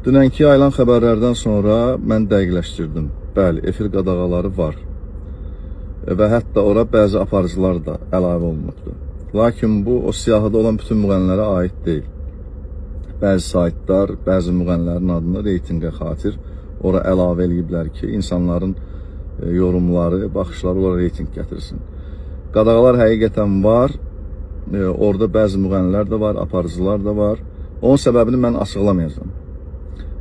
Dünənki yayılan xəbərlərdən sonra mən dəqiqləşdirdim. Bəli, efir qadağaları var. Və hətta ora bəzi aparıcılar da əlavə olunubdur. Lakin bu o siyahıda olan bütün müğənnilərə aid deyil. Bəzi saytlar, bəzi müğənnilərin adını reytinqə xatir ora əlavə eləyiblər ki, insanların yorumları, baxışları ora reytinq gətirsin. Qadağalar həqiqətən var. Orada bəzi müğənnilər də var, aparıcılar da var. Onun səbəbini mən açıqlamayacağam.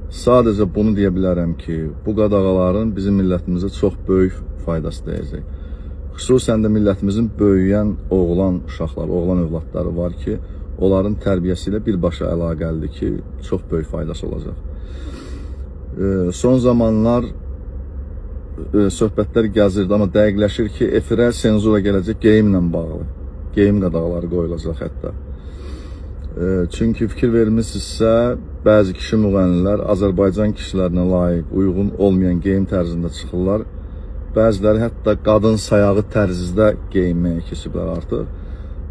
Sadəcə bunu deyə bilərəm ki, bu qadağaların bizim millətimizə çox böyük faydası dəyəcək. Xüsusən də millətimizin böyüyən oğlan uşaqları, oğlan övladları var ki, onların tərbiyəsi ilə birbaşa əlaqəlidir ki, çox böyük faydası olacaq. Son zamanlar söhbətlər gəzirdi, amma dəqiqləşir ki, efirə senzura gələcək geyimlə bağlı. Geyim qadağaları qoyulacaq hətta. Çünki fikir vermisinizsə, bəzi kişi müğənnilər Azərbaycan kişilərinə layiq, uyğun olmayan geyim tərzində çıxırlar. Bəziləri hətta qadın sayağı tərzdə geyinməyə keçiblər artıq.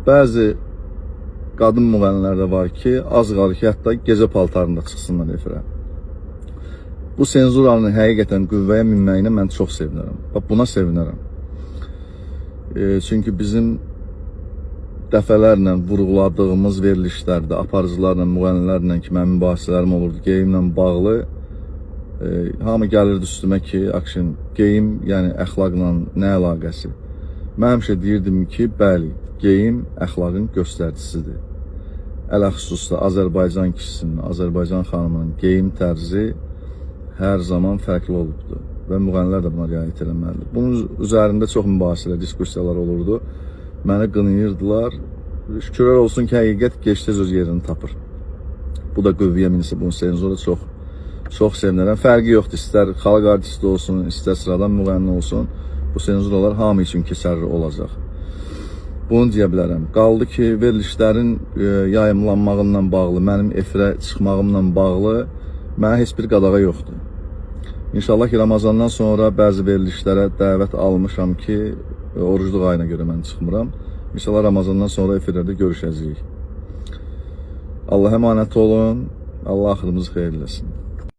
Bəzi qadın müğənnilər də var ki, az qalır ki, hətta gecə paltarında çıxsınlar efirə. Bu senzuranın həqiqətən qüvvəyə minməyinə mən çox sevinirəm. Bax buna sevinirəm. Çünki bizim dəfələrlə vurğuladığımız verilişlərdə aparıcılarla, müğənnilərlə ki, mənim mübahisələrim olurdu geyimlə bağlı. Hamı gəlirdi üstümə ki, Akşin, geyim, yəni əxlaqla nə əlaqəsi? Mən həmişə deyirdim ki, bəli, geyim əxlaqın göstəricisidir. Ələxüsus da Azərbaycan kişisinin, Azərbaycan xanımının geyim tərzi hər zaman fərqli olubdur və müğənnilər də buna riayət eləməlidir. Bunun üzərində çox mübahisələr, diskussiyalar olurdu. Məni qınayırdılar. Şükürlər olsun ki, həqiqət gec-tez öz yerini tapır. Bu da qüvvəyə minsə, bunun senzura çox çox sevinirəm. Fərqi yoxdur, istər xalq artisti olsun, istər sıradan müğənni olsun. Bu senzuralar hamı üçün keçərli olacaq. Bunu deyə bilərəm. Qaldı ki, verilişlərin yayımlanmağıyla bağlı, mənim efirə çıxmağımla bağlı mənə heç bir qadağa yoxdur. İnşallah ki, Ramazandan sonra bəzi verilişlərə dəvət almışam ki, orucluq ayına görə mən çıxmıram. İnşallah Ramazandan sonra efirlərdə görüşəcəyik. Allah əmanət olun. Allah axırımızı xeyir eləsin.